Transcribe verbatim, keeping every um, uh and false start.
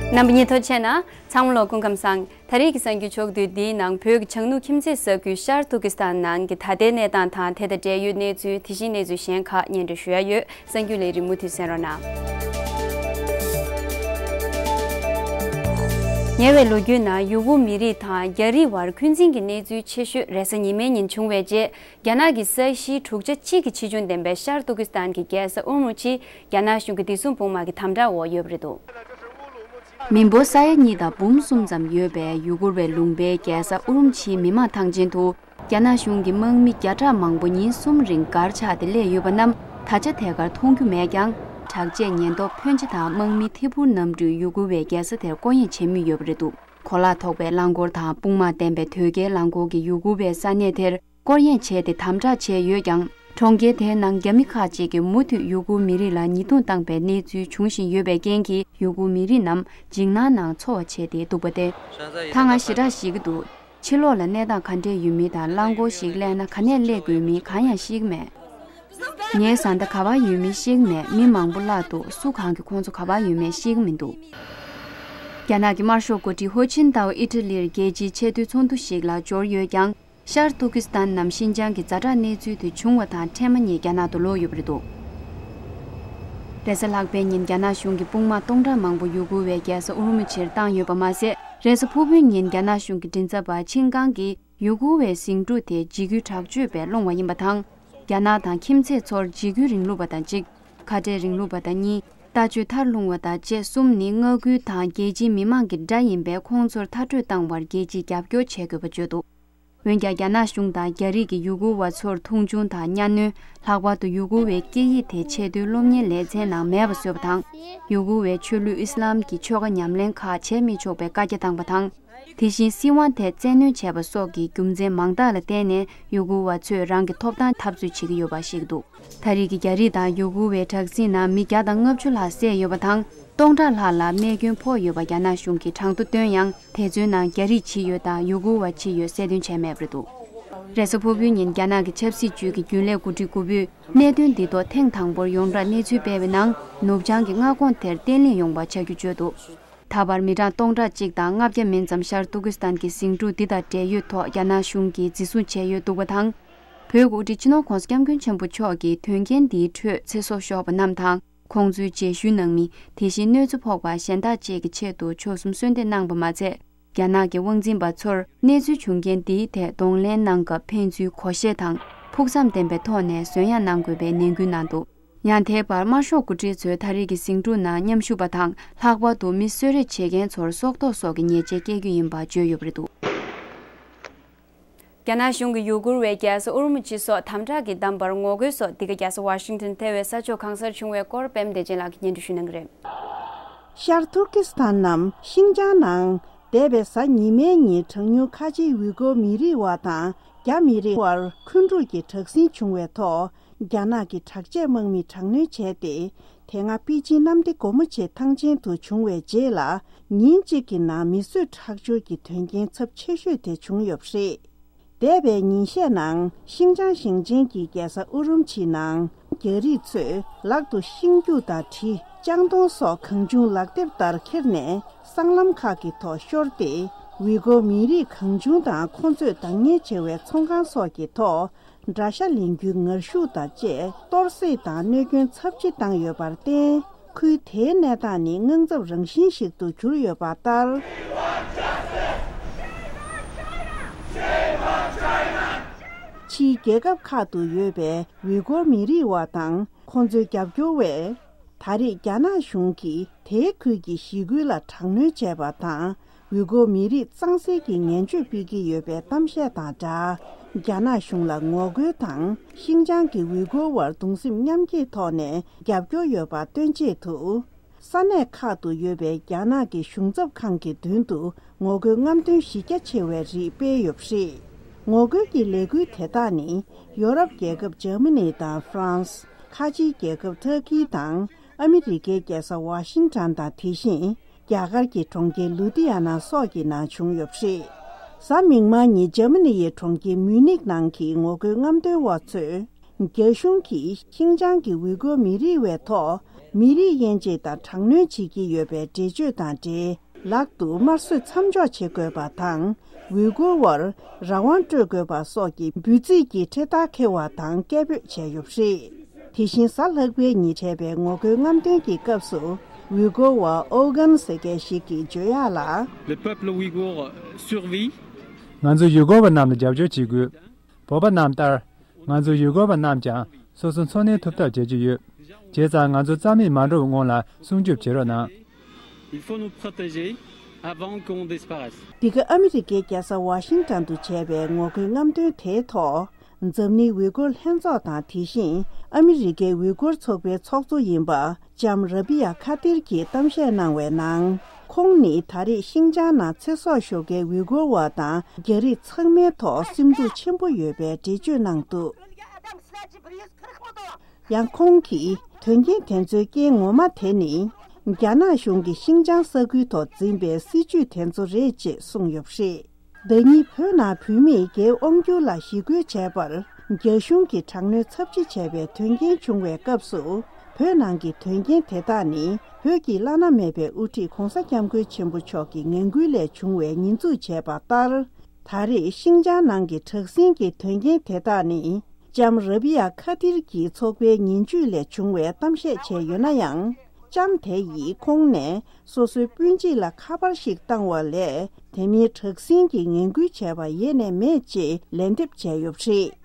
རྣམ་པ་གཉིས་ཐོ་ཆེ་ན་ཚང་མ་ལོ་སྐུ་ཁམས་བཟང་། ད་རེས་ཀྱི་གསར་འགྱུར་ཕྱོགས་བསྡུས་འདིའི་ནང་བོད་ཀྱི་བྱང་ནུབ་ཁྱིམ་མཚེས་ས་ཁུལ་ཤར་ཏུར་ཀི་སི་ཐན་ནང་གི་ད་ལྟའི་གནས་སྟངས་དང་དེ་དང་འབྲེལ་ཡོད་གནས་ཚུལ་དེ་བཞིན་གནས་ཚུལ་གཞན་ཁག་སྙན་སྒྲོན་ཞུ་ཡ་ཡོད། གསར་འགྱུར་ལས་རིང་མུ་མཐུད་གསན་རོགས་གནང་། ཉེ་བའི་ལོ་རྒྱུས་ནང་ཡུ་གུར་མི་རིགས་དང་རྒྱ་རིགས་བར་འཁོན་འཛིན་གྱི་གནས་ཚུལ་ཆེ་ཤོས་རེས་གཟའ་ཉི་མའི་ཉིན་བྱུང་བའི་རྗེས། རྒྱ་ནག་གི་ས་གཞི་དྲུག་ཆ་གཅིག་གི་ཆེ་ཆུང་ལྡན་པའི་ཤར་ཏུར་ཀི་སི་ཐན་གྱི་རྒྱལ་ས་ཨུར་མུ་ཆི་རྒྱ་ནག་གཞུང་གི་བདེ་སྲུང་དཔུང་དམག་གི་དམ་དྲག་འོག་ཡོད་པ་རེད་འདུག་མི་འབོར་ས་ཡ་གཉིས་དང་འབུམ་གསུམ་ཙམ་ཡོད་པའི་ཡུ་གུར་བའི་ལུང་པའི་རྒྱལ་ས་ཨུར་མུ་ཆིའི་མི་མང་ཐང་ཆེན་དུ། རྒྱ་ནག་གཞུང་གི་དམག་མི་བརྒྱ་ཕྲག་མང་པོ་ཉིན་གསུམ་རིང་སྒར་ཆགས་ཏེ་སླེབས་ཡོད་པ་རྣམས་ད་ཆ་ཐད་ཀར་མཐོང་རྒྱུ་མེད་ཀྱང་། དྲག་ཆས་ཉེན་རྟོག་ཕོན་ཆེ་དང་དམག་མི་ཐད་འཕུར་གནམ་གྲུས་ཡུ་གུར་བའི་རྒྱལ་ས་དེར་སྐོར་གཡེང་བྱེད་མུས་ཡོད་པ་རེད་འདུག་གོ་ལག་ཐོགས་པའི་རླངས་འཁོར་དང་དཔུང་དམག་ལྡན་པའི་དོས་སྐྱེལ་རླངས་འཁོར་གྱིས་ཡུ་གུར་བའི་ས་གནས་དེར་སྐོར་གཡེང་བྱས་ཏེ་དམ་དྲག་བྱས་ཡོད་ཀྱང་། གྲོང་ཁྱེར་དེའི་ནང་རྒྱ་མི་ཁག་ཅིག་གིས་མུ་མཐུད་ཡུ་གུར་མི་རིགས་ལ་ཉེས་རྡུང་བཏང་པའི་གནས་ཚུལ་འབྱུང་བཞིན་ཡོད་པའི་རྐྱེན་གྱིས། ཡུ་གུར་མི་རིགས་རྣམས་འཇིགས་སྣང་ནང་འཚོ་བ་བྱས་ཏེ་འདུག་པ་སྟེ། ད་ང་ཞེ་དྲག་ཞེད་ཀྱི་འདུག་ཕྱི་ལོགས་ལ་གནས་སྟངས་ག་འདྲས་ཡོད་མིན་དང་། རླངས་འཁོར་ཞིག་སླེབས་ན་ག་ནས་སླེབས་དགོས་མིན་གང་ཡང་ཤེས་ཀྱི་མེད། ངའི་བཟའ་ཟླ་ག་པར་ཡོད་མིན་ཤེས་ཀྱི་མེད། མི་མང་པོ་བརླག་འདུག་སུ་གང་གིས་ཁོང་ཚོ་ག་པར་ཡོད་མེད་ཤེས་ཀྱི་མི་འདུག་རྒྱ་ནག་གི་དམར་ཤོག་འགོ་ཁྲིད་ཧོ་ཅིན་ཏའོ་ཨི་ཊ་ལིར་རྒྱལ་སྤྱིའི་ཆེས་མཐོའི་ཚོགས་འདུ་ཞིག་ལ་འབྱོར་ཡོད་ཀྱང་། ཤར་ཏུར་ཀི་སི་ཐན་ནམ་ཤིན་ཅང་གི་ཛ་དྲག་གནས་ཚུལ་དེ་བྱུང་བ་དང་། འཕྲལ་མ་ཉིད་རྒྱ་ནག་ཏུ་ལོག་ཡོད་པ་རེད་འདུག་རེས་གཟའ་ལྷག་པའི་ཉིན་རྒྱ་ནག་གཞུང་གི་དཔུང་དམག་སྟོང་ཕྲག་མང་པོ་ཡུ་གུར་བའི་རྒྱལ་ས་ཨུ་རུ་མུ་ཆིར་བཏང་ཡོད་པ་མ་ཟད། རེས་གཟའ་ཕུར་བུའི་ཉིན་རྒྱ་ནག་གཞུང་གི་མགྲིན་ཚབ་པ་ཆིན་ཀང་གིས་ཡུ་གུར་བའི་ཟིང་འཁྲུག་དེ་འཇིགས་སྐུལ་དྲག་སྤྱོད་པས་སློང་བ་ཡིན་པ་དང་། རྒྱ་ནག་དང་ཁྱིམ་མཚེས་ཚོར་འཇིགས་སྐུལ་རིང་ལུགས་པ་དང་གཅིག་ཁ་བྲལ་རིང་ལུགས་པ་དང་གཉིས། ལྟ་སྤྱོད་མཐར་ལྷུང་བ་དང་བཅས་གསུམ་ནི་མངའ་ཁུལ་དང་རྒྱལ་སྤྱིའི་མི་མང་གི་དགྲ་ཡིན་པས། ཁོང་ཚོར་མཐར་སྐྲོད་བཏང་བར་རྒྱལ་སྤྱིས་རྒྱབ་སྐྱོར་བྱེད་དགོས་པ་བརྗོད་འདུག་འོན་ཀྱང་། རྒྱ་ནག་གཞུང་དང་རྒྱ་རིགས་ཀྱིས་ཡུ་གུར་བ་ཚོར་མཐོང་ཆུང་དང་གཉའ་གནོན། ལྷག་པར་དུ་ཡུ་གུར་བའི་སྐད་ཡིག་དེ་ཆེས་མཐོའི་སློབ་གཉེར་ལེ་ཚན་ནང་མེད་པ་བཟོས་པ་དང་། ཡུ་གུར་བའི་ཆོས་ལུགས་ཨི་སི་ལམ་གྱི་ཆོ་ག་ཉམས་ལེན་ཁག་བྱེད་མི་ཆོག་པའི་བཀའ་རྒྱ་བཏང་བ་དང་། དེ་བཞིན་སྲིད་དབང་དེ་བཙན་གནོན་བྱས་པ་སོགས་ཀྱི་རྒྱུ་མཚན་མང་དག་ལ་བརྟེན་ནས། ཡུ་གུར་བ་ཚོས་རང་གི་ཐོབ་ཐང་འཐབ་རྩོད་བྱེད་ཀྱི་ཡོད་པ་ཤེས་ཀྱི་འདུག་ད་རེས་ཀྱི་རྒྱ་རིགས་དང་ཡུ་གུར་བའི་དྲག་ཟིང་ནང་མི་བརྒྱ་དང་ལྔ་བཅུ་ལྷག་བསད་ཡོད་པ་དང་། སྟོང་ཕྲག་ལྷག་ལ་རྨས་སྐྱོན་ཕོག་ཡོད་པ་རྒྱ་ནག་གཞུང་གིས་གྲངས་ཐོ་བཏོན་ཡང་། དེ་ཚོའི་ནང་རྒྱ་རིགས་ཅིག་ཡོད་དང་ཡུ་གུར་བ་ཅིག་ཡོད་གསལ་སྟོན་བྱས་མེད་པ་རེད་འདུག་རེས་གཟའ་ཕུར་བུའི་ཉིན་རྒྱ་ནག་གི་ཆབ་སྲིད་ཅུས་ཀྱི་རྒྱུན་ལས་འགོ་ཁྲིད་དགུ་པོས་གནད་དོན་འདི་ཐོག་ཐེངས་དང་པོར་ཡོངས་གྲགས་གནས་ཚུལ་སྤེལ་བའི་ནང་། ནུབ་བྱང་གི་མངའ་ཁོངས་དེར་བརྟན་ལྷིང་ཡོང་བ་བྱ་རྒྱུ་བརྗོད་འདུག་ད་བར་མི་གྲངས་སྟོང་ཕྲག་གཅིག་དང་ལྔ་བརྒྱ་མིན་ཙམ་ཤར་ཏུར་ཀི་སི་ཐན་གྱི་ཟིང་འཁྲུག་འདི་དང་འབྲེལ་ཡོད་ཐོག་རྒྱ་ནག་གཞུང་གིས་འཛིན་བཟུང་བྱས་ཡོད་འདུག་པ་དང་། བོད་ཀྱི་དབུ་ཁྲིད་སྤྱི་ནོར་༸གོང་ས་༸སྐྱབས་མགོན་ཆེན་པོ་མཆོག་གིས་དོན་རྐྱེན་འདིའི་ཁྲོད་ཚེ་སྲོག་ཤོར་བ་རྣམས་དང་། ཁོང་ཚོའི་རྗེས་ཤུལ་གནང་མི། དེ་བཞིན་གནོད་འཚེ་ཕོག་པ་གཞན་དག་བཅས་ཀྱི་ཆེད་དུ་མཆོག་གསུམ་གསོལ་འདེབས་གནང་བ་མ་ཚད། རྒྱ་ནག་གི་དབང་འཛིན་པ་ཚོར་གནས་ཚུལ་བྱུང་རྐྱེན་འདིའི་ཐད་གདོང་ལེན་གནང་སྐབས་ཕན་ཚུན་གོ་ཤེས་དང་ཕུགས་བསམ་ལྡན་པའི་ཐོག་ནས་བཟོད་ཡངས་གནང་དགོས་པའི་ནན་སྐུལ་གནང་འདུག་ཡང་། དེ་བར་དམར་ཤོག་འགོ་ཁྲིད་ཚོས་ད་རེས་ཀྱི་ཟིང་འཁྲུག་ནང་མཉམ་ཞུགས་པ་དང་། ལྷག་པར་དུ་མི་གསོད་རེས་བྱེད་མཁན་ཚོར་སྲོག་ཐོག་སོགས་ཀྱི་ཉེས་ཆད་བཀལ་རྒྱུ་ཡིན་པ་བརྗོད་ཡོད་པ་རེད་འདུག་རྒྱ་ནག་གཞུང་གིས་ཡུ་གུར་བའི་རྒྱལ་ས་ཨུར་མུ་ཆི་སོགས་དམ་དྲག་གིས་བསྡམས་པར་ངོ་རྒོལ་སོགས་འདི་ག་རྒྱལ་ས་ཝ་ཤིང་ཏོན་ཐེ་བའི་ས་ཕྱོགས་གང་སར་བྱུང་བའི་སྐོར་པད་མ་བདེ་ཆེན་ལགས་ཀྱིས་སྙན་སྒྲོན་ཞུ་གནང་གི་རེད། ཤར་ཏུར་ཀི་སི་ཐན་ནམ་ཤིང་ཅང་ནང་འདས་པའི་གཟའ་ཉི་མའི་ཉིན་གྲངས་ཉུང་ཁ་ཆེའི་ཝི་གོར་མི་རིགས་བ་དང་རྒྱ་མི་རིགས་བར་འཁོན་འཁྲུག་གི་དྲག་ཟིང་བྱུང་བའི་ཐོག་རྒྱ་ནག་གི་དྲག་ཆས་དམག་མིས་དྲག་གནོན་བྱས་ཏེ། དེ་སྔ་པེ་ཅིན་གནམ་བདེ་སྒོ་མོ་ཆེའི་ཐང་ཆེན་དུ་བྱུང་བའི་རྗེས་ལ། ཉིན་གཅིག་གི་ནང་མི་གསོད་ཁྲག་སྦྱོར་གྱི་དོན་རྐྱེན་ཚབས་ཆེ་ཤོས་དེ་བྱུང་ཡོད་པ་རེད། འདས་པའི་ཉིན་ཤས་ནང་ཤིང་ཅང་ཞིང་ཆེན་གྱི་རྒྱལ་ས་ཨུ་རུམ་ཆི་ནང་རྒྱ་རིགས་ཚོས་ལག་ཏུ་ཤིང་རྒྱུག་དང་གྲི། ལྕང་སྡོང་སོགས་གང་བྱུང་ལག་དེབ་ལྟར་ཁྱེར་ནས་སྲང་ལམ་ཁག་གི་ཐོག་ཤོར་ཏེ། ཝི་གོར་མི་རིགས་གང་བྱུང་དང་ཁོ་ཚོས་བདག་གཉེར་བྱེད་པའི་ཚོང་ཁང་སོགས་ཀྱི་ཐོག་དགྲ་ཤ་ལེན་རྒྱུའི་ངར་ཤུགས་དང་བཅས་གཏོར་བསྲེགས་དང་གནོད་སྐྱོན་ཚབས་ཆེ་བཏང་ཡོད་པར་བརྟེན། ཁུལ་དེའི་གནས་སྟངས་ནི་དངངས་འཚབ་རང་བཞིན་ཞིག་ཏུ་གྱུར་ཡོད་པ་ལྟར། ཕྱིའི་རྒྱལ་ཁབ་ཁག་ཏུ་ཡོད་པའི་ཝི་གོར་མི་རིགས་བ་དང་ཁོང་ཚོའི་རྒྱབ་སྐྱོར་བས། ད་རེས་རྒྱ་ནག་གཞུང་གིས་དེའི་ཁུལ་གྱི་གཞིས་ཁུལ་ལ་དྲག་གནོན་བྱས་པ་དང་། ཝི་གོར་མི་རིགས་གཙང་སེལ་གྱི་ངན་བྱུས་སྤེལ་གྱི་ཡོད་པའི་གཏམ་བཤད་དང་སྦྲགས། རྒྱ་ནག་གཞུང་ལ་ངོ་རྒོལ་དང་། ཤིང་ཅང་གི་ཝི་གོར་བར་གདུང་སེམས་མཉམ་སྐྱེད་ཐོག་ནས་རྒྱབ་སྐྱོར་ཡོད་པ་སྟོན་ཆེད་དུ། ས་གནས་ཁག་ཏུ་ཡོད་པའི་རྒྱ་ནག་གི་གཞུང་ཚབ་ཁང་གི་མདུན་དུ་ངོ་རྒོལ་རྔམ་སྟོན་གཞི་རྒྱ་ཆེ་བའི་རིགས་སྤེལ་ཡོད་པ་རེད། ངོ་རྒོལ་གྱི་ལས་འགུལ་དེ་དག་ནི། ཡོ་རོབ་རྒྱལ་ཁབ་འཇར་མ་ནི་དང་ཧྥ་རན་སི། ཁ་ཆེའི་རྒྱལ་ཁབ་ཐར་ཀི་དང་། ཨ་མི་རི་ཀའི་རྒྱལ་ས་ཝ་ཤིང་ཊོན་དང་། དེ་བཞིན། རྒྱ་གར་གྱི་གྲོང་ཁྱེར་ལུ་དྷི་ཡ་ན་སོགས་ཀྱི་ནང་བྱུང་ཡོད་པ་རེད། གཟའ་མིག་དམར་ཉིན་འཇར་མ་ནི་ཡི་གྲོང་ཁྱེར་མུའུ་ནིག་ནང་གི་ངོ་རྒོལ་རྔམ་སྟོན་པ་ཚོས། རྒྱ་གཞུང་གིས་ཤིང་ཅང་གི་ཝི་གོར་མི་རིགས་བའི་ཐོག་ མི་རིགས་དབྱེ་འབྱེད་དང་དྲག་གནོན་བྱེད་ཀྱི་ཡོད་པའི་འགྲེལ་བརྗོད་དང་འབྲེལ། ལག་ཏུ་དམར་གསོད་མཚམས་འཇོག་བྱེད་དགོས་པ་དང་། ཝུའུ་གུར་བར་རང་དབང་སྤྲོད་དགོས་པ་སོགས་ཀྱི་འབོད་ཚིག་གི་འཕྲེད་དར་འཁྱེར་བ་དང་སྐད་འབོད་བྱས་ཡོད་པ་རེད། དེ་བཞིན་གཟའ་ལྷག་པའི་ཉིན་འཕྲད་པའི་ངོ་རྒོལ་རྔམ་སྟོན་གྱི་སྐབས་སུ། ཝུའུ་གུར་བ་ཨོ་གན་ཟེར་མཁན་ཞིག་གིས་བརྗོད་ཡག་ལ། Le peuple ouïghour survit. ང་ཚོ་ཡུ་གུར་བ་རྣམས་ལ་རྒྱབ་སྐྱོར་བྱེད་དགོས། བོད་པ་རྣམས་ལྟར། ང་ཚོ་ཡུ་གུར་བ་རྣམས་ཀྱང་སོ་སོ་འཚོ་གནས་ཐུབ་ཐབས་བྱེད་ཀྱི་ཡོད། བྱས་ཙང་ང་ཚོ་རྩ་མེད་མ་འགྲོ་བའི་སྔོན་ལ་སྲུང་སྐྱོབ་བྱེད་རོགས་གནང་། Il faut nous protéger avant qu'on disparaisse. འདི་ག་ཨ་མི་རི་ཀའི་རྒྱལ་ས་ཝ་ཤིང་ཏན་དུ་བྱས་པའི་ངོ་རྒོལ་རྔམ་སྟོན་དེའི་ཐོག་འཛམ་གླིང་ཝུའུ་གུར་ལྷན་ཚོགས་དང་། དེ་བཞིན་ཨ་མི་རི་ཀའི་ཝུའུ་གུར་ཚོགས་པའི་ཚོགས་གཙོ་ཡིན་པ་ལྕམ་ར་བི་ཡ་ཁ་ཏིར་གྱིས་གཏམ་བཤད་གནང་བའི་ནང་། ཁོང་ནི་ད་རེས་ཤིང་ཅང་ནང་ཚེ་སྲོག་ཤོར་མཁན་ཝུའུ་གུར་བ་དང་རྒྱ་རིགས་ཚང་མའི་ཐོག་སེམས་སྡུག་ཆེན་པོ་ཡོད་པའི་འགྲེལ་བརྗོད་གནང་འདུག། ཡང་ཁོང་གིས། དོན་རྐྱེན་དེ་ཚོའི་རྐྱེན་ངོ་མ་དེ་ནི། རྒྱ་ནག་གཞུང་གིས་ཤིང་ཅང་ས་ཁུལ་ཐོག་འཛིན་པའི་སྲིད་ཇུས་དེ་ཚོ་རེད་ཅེས་གསུངས་ཡོད་པ་རེད། ཟླ་ཉིན་བོད་ནང་བོད་མིས་རྒྱའི་དབང་སྒྱུར་ལ་ཞི་རྒོལ་བྱས་པར། རྒྱ་གཞུང་གིས་དྲག་གནོན་ཚབས་ཆེ་བྱས་པའི་དོན་རྐྱེན་བྱུང་བའི་སྐབས་སུ། བོད་ནང་གི་དོན་རྐྱེན་དེ་དག་ནི། བོད་ཀྱི་བླ་ན་མེད་པའི་དབུ་ཁྲིད་༧གོང་ས་༧སྐྱབས་མགོན་ཆེན་པོ་མཆོག་གི་ངན་སྐུལ་ལས་བྱུང་བའི་ཉེས་འཛུགས་བྱས་པ་ལྟར། ད་རེས་ཤིང་ཅང་ནང་གི་དྲག་ཟིང་གི་དོན་རྐྱེན་དེ་དག་ནི། ལྕམ་ར་བི་ཡ་ཁ་ཏིར་གྱི་ཚོགས་པའི་ངན་ཇུས་ལས་བྱུང་བའི་གཏམ་བཤད་བྱས་ཡོད་ན་ཡང་། ལྕམ་དེ་ཡིས་ཁོང་ནས་སོ་སོའི་སྤུན་མཆེད་ལ་ཁ་པར་ཞིག་བཏང་བ་ལས། དེ་མིན་དྲག་ཟིང་གི་ངན་སྐུལ་བྱས་པ་ཡེ་ནས་མེད་ཅེས་ལན་འདེབས་བྱས་ཡོད་པ་རེད།